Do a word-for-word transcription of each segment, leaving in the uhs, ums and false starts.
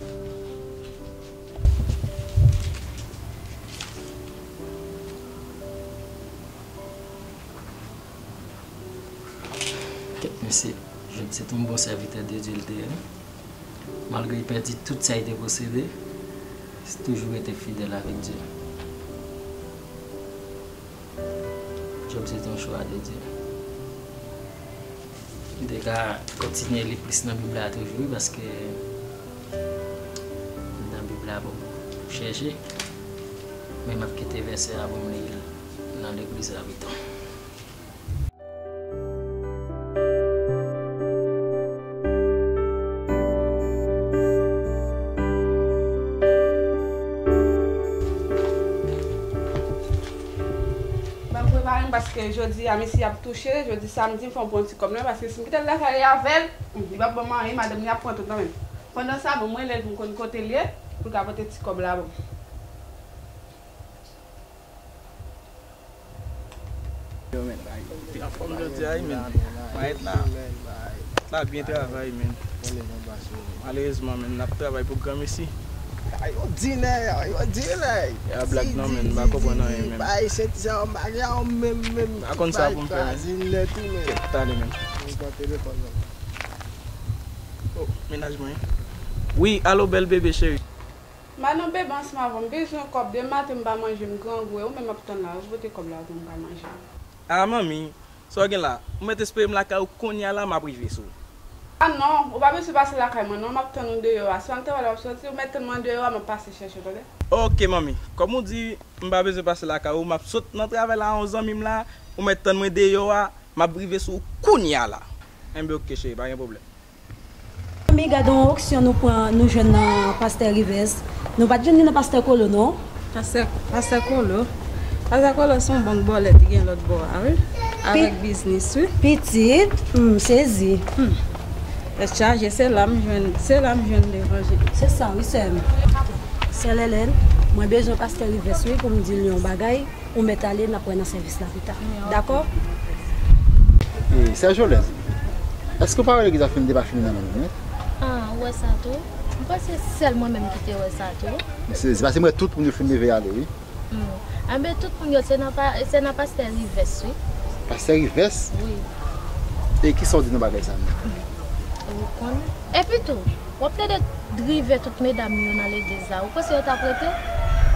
Kèt mesye, Job se t yon bon sèvitè de Dye l te ye. Malgre l pèdi tout sa l te posede, li toujou rete fidèl avèk Dye. Job se t yon chwa de Dye. M te ka kontinye li plis nan Bib la toujou, wi, paske nan Bib la bon pou chèche. Men m ap kite vèsè a pou m li l nan legliz la pito. Ban m prepare m paske jodi a mesye ap touche, jodi samdi m fè m pran ti kòb nan men paske si m kite l lakay li avè l, hmm, li p ap ban m anyen, madanm li ap pran tout nan men m. Pandan sa, ban m rele l pou m konn kote l ye, pou l ka pote ti kòb la ban m. Yo, men, ay, ou te anfòm jodi a, wi, men. Mayèt la. Mayèt la byen travay, men. Malerezman, men, n ap travay pou granmesi. Ay, yo di nèg, yo di nèg. E a blag non, men, m pa konprann anyen, men. Bay senti sa, m pa gen yon menm, menm. Pa konn sa pou m fè, men. Kèt, tande, men. Oh, mennaj mwen. Wi, alo, bèl bebe cheri. M al nan bebe ansanm avè w, m bezwen kòb, demen maten m pa manje, m grangou, e ou menm m ap tann la, ou pote kòb la pou m ka manje. A, manmi, sa w gen la? Ou mèt espere m lakay ou kounye a la, m ap rive sou ou. A non, ou pa bezwen pase lakay mwen non, m ap tann ou deyò a. Si w al travay la w ap soti, ou mèt tann mwen deyò a, m ap pase chèche w, tande? Oke, manmi. Kòm ou di m pa bezwen pase lakay ou, m ap sot nan travay la a yon zanmi m la, ou mèt tann mwen deyò a, m ap rive sou ou kounye a la. Enben, oke, cheri, pa gen pwoblèm. Manmi, gade yon onksyon nou pran, nou jwenn nan pastè Rivès. Nou pa t jwenn li nan pastè Kolo, non. Pastè, pastè Kolo. Pastè Kolo se yon bank bòlèt ki gen lòt bò a, wi. Avèk biznis, wi. Pitit, m sezi. Hmm. Tèt chaje, se la m jwenn, se la m jwenn levanjil. Se sa, wi, sè m. Sè Lèlèn, mwen bezwen pastè Rivès, wi, pou m di l yon bagay. Ou mèt ale, n ap wè nan sèvis la pita. Dakò? E, sè Jolèn, èske w pa wè legliz la fin depafini nan men nou, non? Ah, ou wè sa tou? M panse se sèl mwen menm ki te wè sa tou. Men se, se paske m wè tout moun yo fin leve ale, wi. Hmm. Enben, tout moun yo, se nan pa, se nan pastè Rivès, wi. Pastè Rivès? Wi. E kisa w di nan bagay sa menm? Ou konn. Epi tou, w ap plede drive tout medam yo nan legliz la. Ou panse yo t ap rete?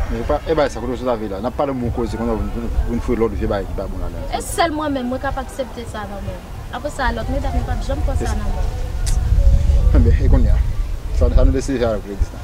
Men yo pa, e bagay sa, kote w sot avè la? N ap pale moun koze, kounye a w vin, vin foure lòt vye bagay ki pa bon ladan. E sèl mwen menm, mwen k ap aksepte sa nan mwen. Apre sa, lòt medam yo p ap janm pran sa nan mwen. Enben, e kounye a? Sa, sa nou deside fè avèk legliz la?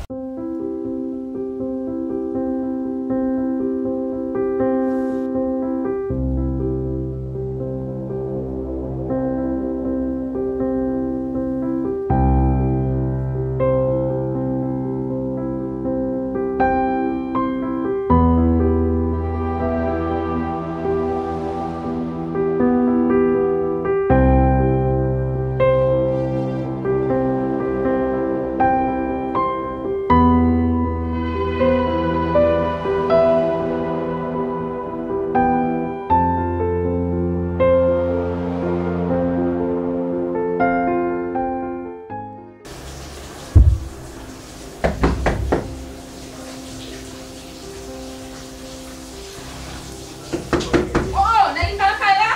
Oh, Nelita lakay la?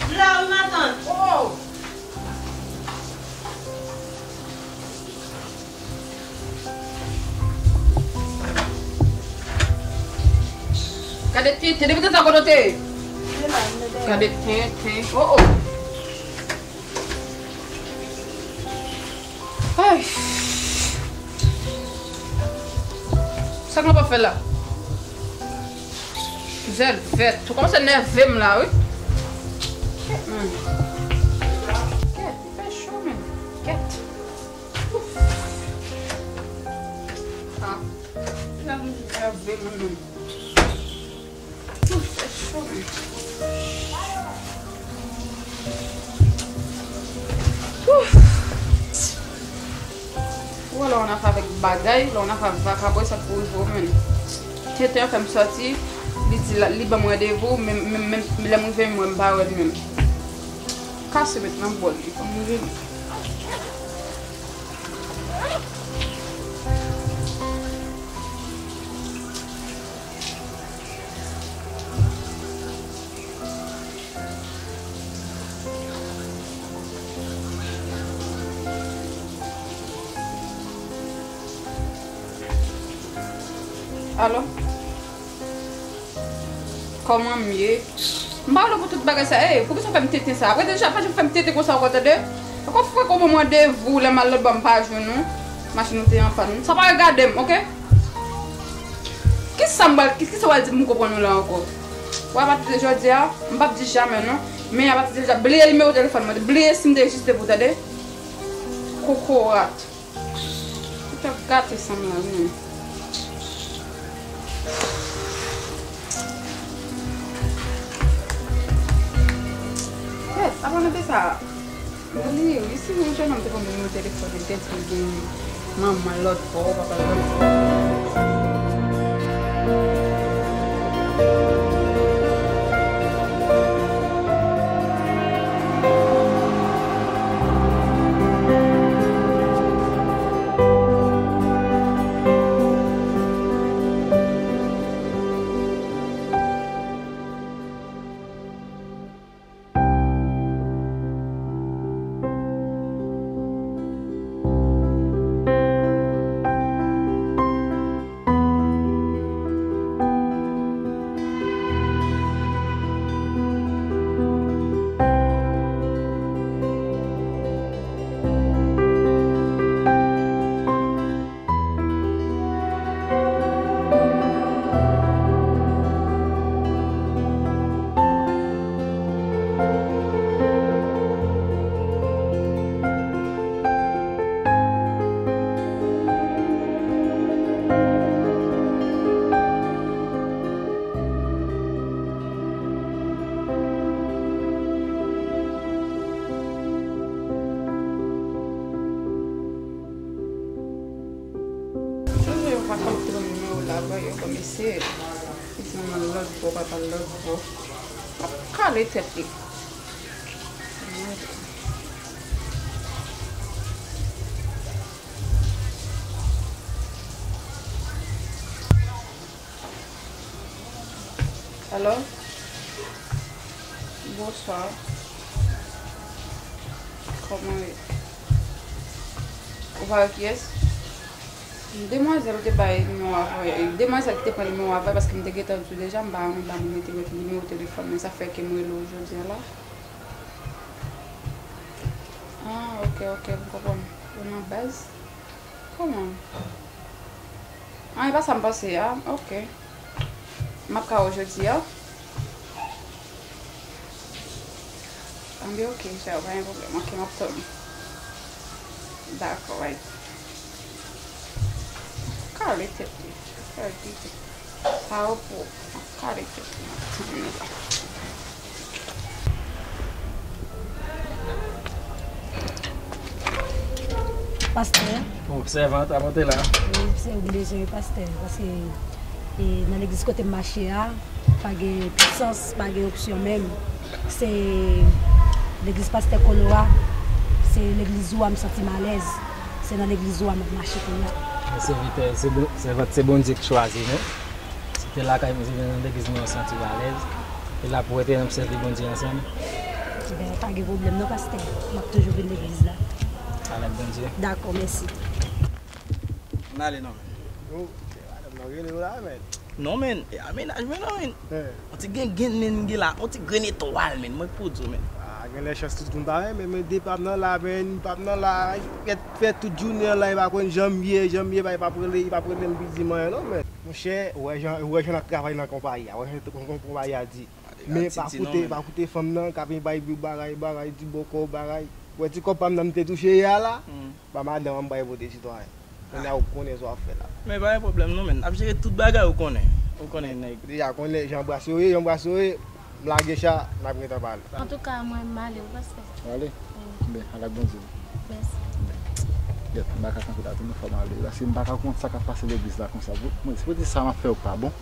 M la wi, matant. Oh. Gade tenten, depi tenten kote w te ye? Gade tenten. Oh, oh. Ay. Sa k nan pòt fè la? Zèl vèt. Ou kòmanse nève m la, wi. Hmm. Kèt, li fè cho, men. Kèt. Ouf. Ah. Li nève m, men. Ouf, fè cho, men. Ouf. Ou wè lè w nan afè avèk bagay, lè w nan afè avèk vakabon, sa k pou rive w menm. Tenten an fè m sòti, li di la, li ban m randevou, men, men, men, men lè m rive, m wè m pa wè l menm. Kase met nan bòl li, fò m rive. Alo? Kòman m ye? M pa wè pou tout bagay sa. Ey, poukisa w fè m tenten sa? Apre deja, pa janm fè m tenten konsa ankò, tande? Ankò fè kòman randevou lè m al lòt bò m pa jwenn ou. Machin ou te an pàn. Sa pa regade m, oke? Kisa m pral, ki- kisa w pral di pou m konprann ou la ankò? Wè, apati de jodi a, m p ap di jamè non. Men apati de jodi a, bliye nimewo telefòn mwen. Bliye si m te egziste pou tande. Kokorat. Ou t ap gate san m la, wi. Yes, apa nou te sa? Mwen li, wi, si yon jennonm te ban m nimewo telefòn li, m te di l gen manman l lòt bò, papa l lòt bò. Chanje yo pa konn pran nimewo la, ba yo kòm eseye. Li di manman l lòt bò, papa l lòt bò. Ap kale tèt li. Alo? Bonswa. Kòman w ye? Ou pa wè kiyès? Demwazèl ou te bay nimewo a, demwazèl ki te pran nimewo a, paske m te gentan di w deja, m pa renmen ba moun rete rete nimewo telefòn mwen, sa fè ke m rele w jodi a la. Ah, ok, ok, m konprann. Ou nan baz? Kòman? Ah, e pa sa m panse a. Ok. M ap ka wè w jodi a. Anben, ok, chè, pa gen pwoblèm. Ok, m ap tann ou. Dakò, bye. Kale tèt li. Kale tèt li. Sa yo pou kale tèt mwen. Pastè. Obsèvan, ta monte la. Wi, se ou m bezwen, pastè, paske, e, nan legliz kote m mache a, pa gen sans, pa gen opsyon menm. Se legliz pastè Kolo a, se legliz ou a m santi m alèz. Se nan legliz ou a m ap mache kounye a. Sèvitè, se bon, sèvant, se Bondye k chwazi nou. Si te lakay mwen, se nan legliz mwen, ou santi w alèz. E la pou wete n ap sèvi Bondye ansanm. Ebyen, pa gen pwoblèm non, pastè. M ap toujou vin legliz la. Avèk Bondye. Dakò, mèsi. Ann ale non, men. Oh, se madanm nan rele w la, men. Non, men. E a menaj mwen non, men. Eh. On ti gen, gen, men, gen la, on ti grenn etwal, men. Mwen k pou di w, men. Ah, gen lè chans tout moun pa renmen, men de pa m nan la, men, pa m nan la. Fè, fè tout jounen an la, e pa konn jan m ye, jan m ye, pa, e pa p rele, e pa p rele m pou di m anyen non, men. Monchè, ou wè jan, ou wè jan n ap travay nan konpayi a, ou wè jan kon-, kon-, konpayi a di. Men pa koute, pa koute fanm nan, k ap bay bagay, bagay, di bòkò, bagay. Ou wè ti kòb pa m nan m te touche yè a la? Hmm. Ba madanm an m bay pote sitwayen. Kounye a ou konnen sa w ap fè la. Men pa gen pwoblèm non, men n ap jere tout bagay ou konnen. Ou konnen nèg. Deja konnen jan brase yo ye, jan brase yo ye. M lage cha, n ap gentan pale. Antouka, mwen m ale wi, pastè. Ou ale? Wi. Ben, al ak Bondye. Mèsi. Gèt, m pa ka kanpe la, tou fò m ale. Paske m pa ka konn sa k ap pase legliz la konsa. Mwen, se pou di sa m ap fè yo pa bon.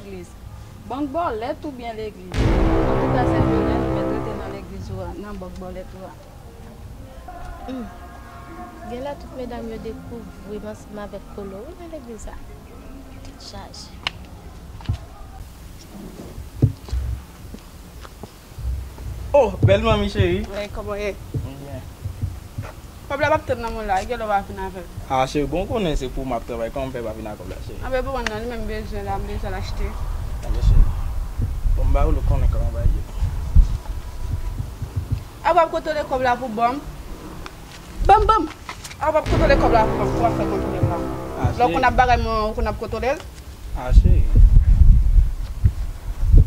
Legliz. Bank bòlèt oubyen legliz? Antouka, sè Jolèn, mèt rete nan legliz ou a, nan bank bòlèt ou a. Hmm. Genlè tout medam yo dekouvri m ansanm avèk Kolo, wi, nan legliz la. Tèt chaje. Oh, bèl manmi cheri. Wi, kòman w ye? Mwen byen. Kòb la p ap tann nan men w la, e genlè w pa vin avè l. Ah, cheri, bon, ou konnen se pou m ap travay, kòman m fè pa vin ak kòb la, cheri? Anben, bon, non, li menm bezwen la, m bezwen l achte. Anben, cheri. Bon, m ba ou l, ou konnen kòman bagay ye. A w ap kontwole kòb la pou ban m. Ban m, ban m. A w ap kontwole kòb la pou ban m. Ou ap fè kontwole m la. Ah, lè w konn ap bagay mwen, ou konn ap kontwole l. Ah, cheri.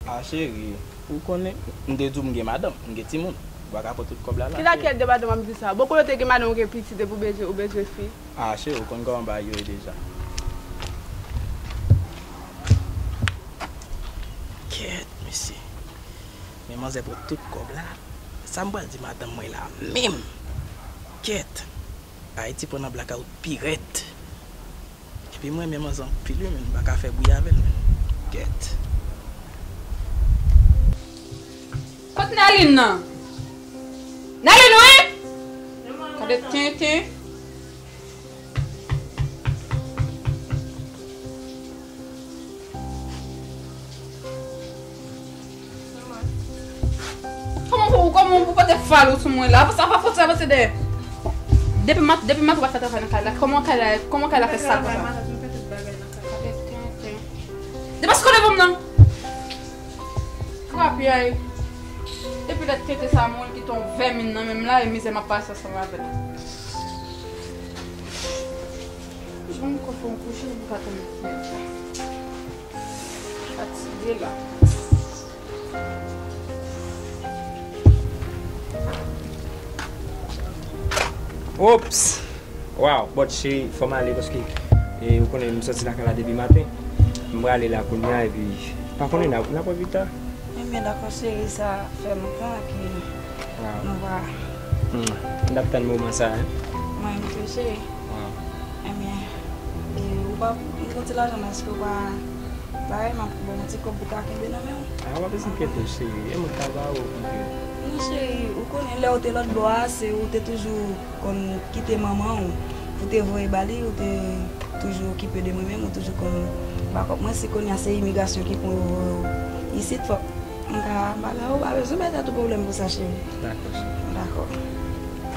Ah, cheri. Ou konnen, m te di w m gen madanm, m gen timoun. Ou pa ka pran tout kòb la la, cheri. Ki lakèl de madanm w ap di sa? Bon, kote w te gen madanm ou gen pitit epi w bezwen, ou bezwen fi? Ah, cheri, ou konn kòman bagay yo ye deja. Kèt, mesye. Men manzè pran tout kòb la. Sa m pral di madanm mwen la menm? Kèt. Ayiti pran nan blakawout pi rèd. Epi m renmen manzè anpil wi, men m pa ka fè bri avè l, men. Kèt. Kot Nalin nan? Nalin, wi! Gade tenten. Kòman pou, kòman pou pote fal ou sou mwen la? Sa pa fòt sa pase dèyè. Depi mat, depi mat ou pa fè travay nan kay la. Kòman kay la, kòman kay la fè sal konsa? Depaske w devan m nan. Krapyay. Depi lè tete sa moun ki ton vèmin nan menm la, e mizè m ap pase ansanm avè l. Jwenn kòfè yon kouche pou ka tann mèt la. Fatige la. Ops! Wow, but cheri, fò m ale paske, e, ou konnen m soti lakay la depi maten. M prale la kounye a epi pa konnen n a, n a pran pita. Ebyen, dakò, cheri, sa fè lontan ke nou pa. Hmm. M t ap tann moman sa a, hein? Mwen menm tou, cheri. Ebyen, e ou pa, m gen yon ti lajan, men èske ou pa, bagay, m ap ba w yon ti kòb pou w ka kenbe nan men w? A, w ap enkyete, cheri. E mwen k ta ba ou, kontre. Non, cheri, ou konnen lè ou te lòt bò a, se ou te toujou konn kite manman w pou te voye ba li, ou te toujou okipe de mwen menm, ou toujou konn ba kòb mwen. Si kounye a se imigrasyon ki pran w isit, fòk m ka ba la, ou pa bezwen bay tèt ou pwoblèm pou sa, cheri. Dakò, cheri. Dakò.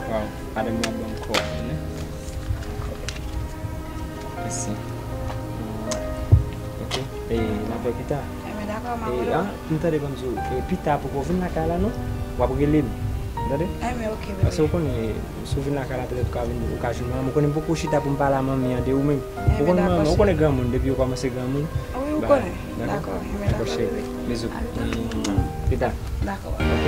Waw, madanm mwen ap ban m kòb, konnen. Mèsi. Ok, e, n ap wè pita. Enben, dakò, m ap rele w. E, a, m tande ban m di w, e, pita poko vin lakay la, non? W ap rele m. Tande? Enben, ok, bebe. Paske ou konnen, si w vin lakay la, petèt ou ka vin, ou ka jwenn manman m. Ou konnen m poko chita pou m pale a manmi an de ou menm. Ou konnen manman, ou konnen granmoun, depi yo kòmanse granmoun. Wi, ou konnen. Dakò? Dakò, enben, dakò, cheri. Dakò, bebe. Bizou. Pita. Dakò. Ok.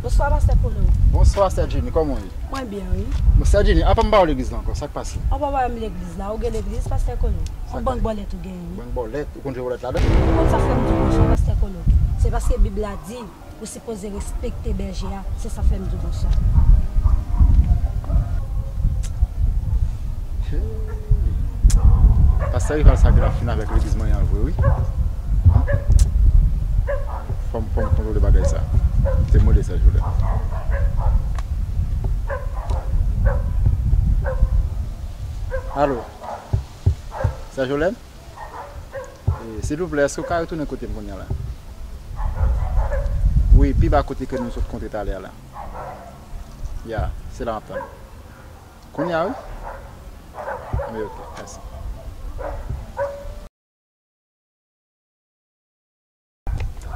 Bonswa, pastè Kolo. Bonswa, sè Jenny, kòman w ye? Mwen byen, wi. Bon, sè Jenny, apa m pa wè w legliz la ankò, sa k pase? Ou pa wè m legliz la, ou gen legliz, pastè Kolo? Yon bank bòlèt ou genyen, wi. Bank bòlèt, ou konn jwe bòlèt ladan? Ou konn sa fè m di w konsa, pastè Kolo? Se paske Bib la di, ou sipoze respekte bèje a, se sa fè m di w konsa. Hey. Pastè Rival sa gen ap fin avèk legliz mwen an vre, wi. Fò m, fò m kontwole bagay sa. Se mode sa, Jolèn. Alo? Sè Jolèn? E, silvouplè, èske w ka retounen kote m kounye a la? Wi, pi ba kote ke nou sot kontre talè a la. Ya, se la m ap tann ou. Kounye a, wi? Wi, ok, mèsi.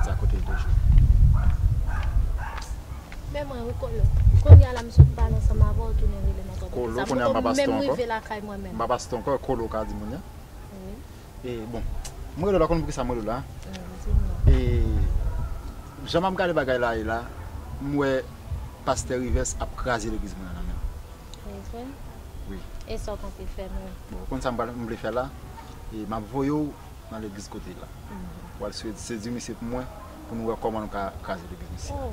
Sa kote l toujou. Men mwen, wi, Kolo. Kounye a la, m sot pale ansanm avè w, ou tounen rele m ankò. Kolo, kounye a m pa pastè ankò. Menm rive lakay mwen menm. M pa pastè ankò, Kolo ka di moun nan. Wi. E, bon, m rele w la, konn poukisa m rele w la? Di m non. E, jan m ap gade bagay la ye la, m wè pastè Rivers ap kraze legliz mwen an nan men. Legliz mwen? Wi. E sa w konte fè mwen? Bon, ou konn sa m pral, m vle fè la? E m ap voye w nan legliz kote l la. Mhm. Ou al se, sezi misye pou mwen, pou nou wè kòman nou ka kraze legliz misye. Oh,